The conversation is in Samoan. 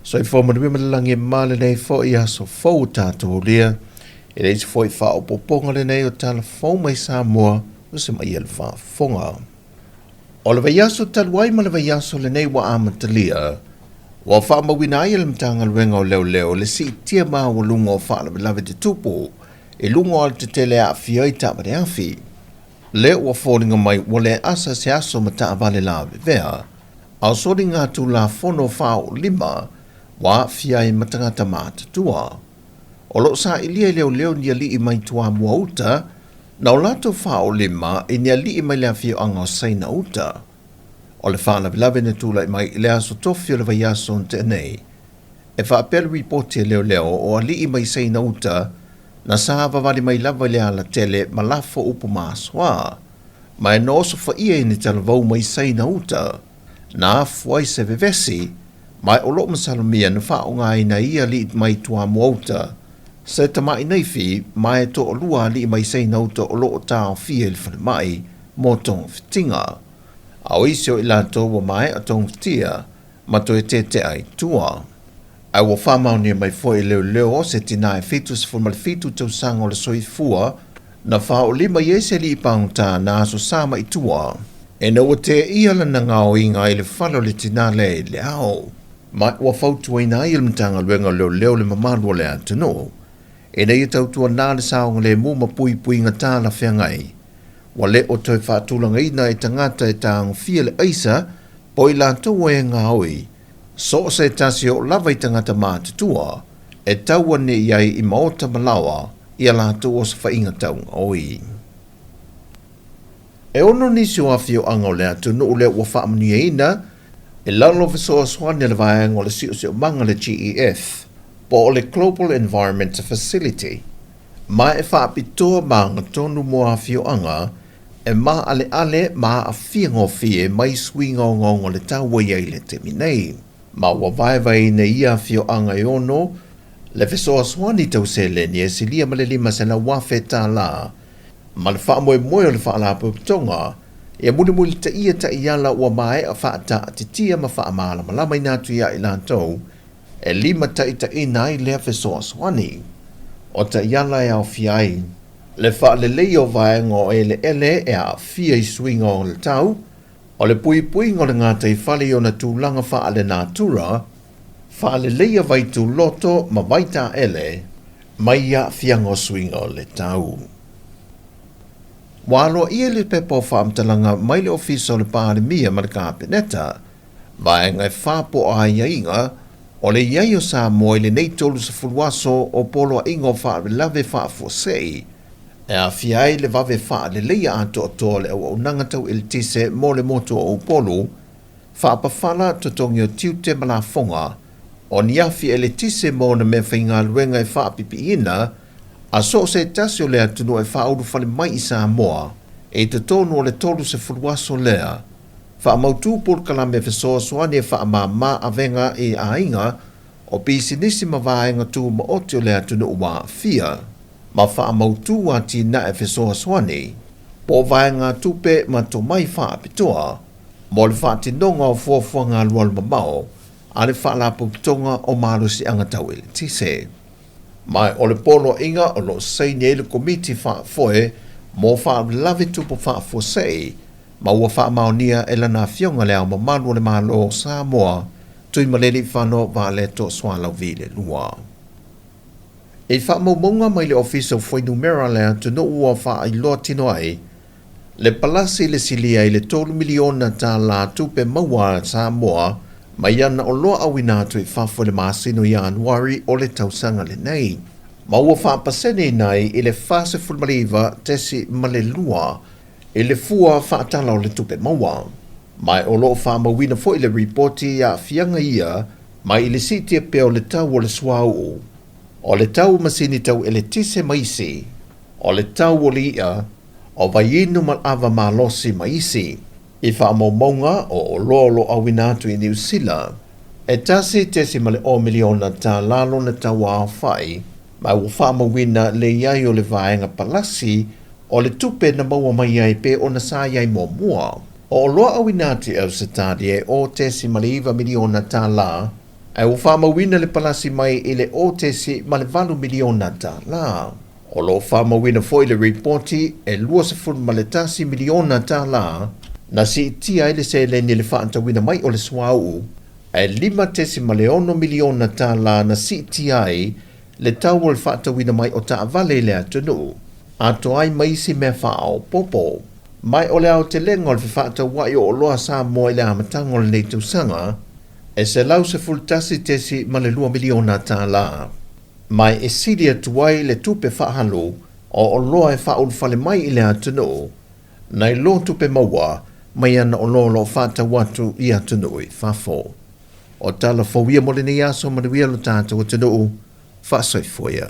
Soifua manuia ma le lagi e ma lenei foi aso fou o tatou aulia. E le isi foi faaopoopoga lenei o tala fou mai Samoa o se maia le faafofoga. O le vaiaso talu ai ma le vaiaso lenei ua amatalia, ua faamauina ai e le Matagaluega o Leoleo le siitia maualuga o faalavelave tutupu i luga o alatetele e aafia ai taavale afi. Lea ua foliga mai ua le asa se aso ma taavale lavevea, a o soligatulafono faaoolima ua aafia ai ma tagata matutua. O lo o sailia e leoleo ni alii mai Toamua uta na o latou faaoolima i ni alii mai le afioaga o Saina uta. O le faalavelave na tulai mai i le aso tofi o le vaiaso na tea nei, e faapea le ripoti a leoleo o alii mai Saina uta na savavali mai lava i le alatele ma lafo upu masoa, ma e na osofaia i ni talavou mai Saina uta, na afu ai se vevesi, ma o lo o masalomia na faaaogaina e ia alii mai Toamua uta se tamai naifi ma e toalua alii mai Saina uta o lo o taofia i le falemai mo togafitiga. A o isi o i latou ua maea togafitia ma toe tetea i tua. Ae ua faamaonia mai foi e leoleo o se tinā e 77 tausaga o le soifua na faaolima i ai se alii pagota na aso sa mai tua ina ua teia lana gaoiga i le fale o le tinā lea i le ao. Ma ua fautuaina ai e le Matagaluega o Leoleo le mamalu o le atunuu ina ia tautuanā le saogalemu ma puipuiga talafeagai ua le o toe faatulagaina e tagata e tagofia le aisa po o i latou e gaoi so o se tasi oo lava i tagata matutua e tau ane i ai i maota ma laoa i a latou osofaiga taugaoi. E ono nisi o afioaga o le atunuu lea ua faamanuiaina i lalo o fesoasoani a le vaega o le siosiomaga le GEF po o le Global Environment Facility ma e faapitoa ma agatonu mo afioaga e maaleale ma aafia gofie mai suiga ogaoga o le tau ua i ai i le taimi nei. Ma ua vaevaeina i ia afioaga e ono le fesoasoani tau seleni e silia ma le $500,000 ma le faamoemoe o le Faalapotopotoga ia mulimulitaia taiala ua maea faataatitia ma faamalamalamaina atu ia i latou e limataitaiina ai lea fesoasoani. O taiala e aofia ai le faaleleia o vaega o eleele e aafia i suiga o le tau, o le puipuiga o le gataifale i ona tulaga faalenatura, faaleleia vaituloto ma vaitaele mai i aafiaga o suiga o le tau. Ua aloaia le pepa o faamatalaga mai le Ofisa o le Palemia ma le Kapeneta, vaega e fa po o aiaiga o le i ai o Samoa i lenei 30 aso o poloaiga o faalavelave faafuasei e aafia ai le vave faaleleia atoatoa o le auaunaga tau eletise mo le motu o Upolu, faapafala totogi o tiute ma lafoga o ni afi eletise mo ona meafaigaluega e faapipiina a so o se tasi o le atunuu e faaulufale mai i Samoa i totonu o le 30 aso lea. Faamautu polokalame fesoasoani e faamāmā avega i aiga o pisinisi ma vaega tumaoti o le atunuu ua aafia, ma faamautu atinae fesoasoani po o vaegatupe ma tomai faapitoa mo le faatinoga o fuafuaga alualu mamao a le Faalapotopotoga o Malosiaga Tau Eletise. Ma o le poloaiga o lo o saini ai le Komiti Faafoe mo Faalavelave Tupu Faafuasei ma ua faamaonia e Lana Afioga Le Ao Mamalu o le Malo o Samoa, Tuimalealiifano Vaaletoa Sualauvi le II. I faamaumauga mai le Ofisa o Fuainumera a le atunuu ua faailoa tino ai le palasi i le silia i le $3 miliona tupe maua a Samoa mai ana oloa auina atu i fafo i le masina o Ianuari o le tausaga lenei, ma ua faapaseneina ai i le 49.2 i le fua faatala o le tupe maua. Ma o lo o faamauina foi le ripoti i aafiaga ia mai i le siitia pea o le tau o le suauu, o le tau o masini tau eletise ma isi, o le tau o le i'a, o vaiinu ma ava malosi ma isi. I faamaumauga o oloa o lo o auina atu i Niu Sila, e $1.0 miliona lona tau aofai, ma ua faamauina le i ai o le vaega palasi o le tupe na maua mai ai pe ona sa i ai muamua. O oloa auina atu i Ausetalia e 0.9 miliona. Ae ua faamauina le palasi mai i le $0.8 miliona tala. O lo o faamauina foi le ripoti e $21 miliona tala na siitia ai le seleni i le faatauina mai o le suauu, ae $5.6 miliona tala na siitia ai le tau o le faatauina mai o taavale i le atunuu, atoa ai ma isi mea faaopoopo. Ma o le aotelega o le fefaatauai o oloa a Samoa i le amataga o lenei tausaga, e $111.2 miliona tala. Ma e sili atu ai le tupe faaalu o oloa e faaulufale mai i le atunuu, nai lo tupe maua mai ana oloa o lo o faatau atu i atunuu i fafo. O tala fou ia mo lenei aso, manuia lo tatou atunuu, faasoifua ia.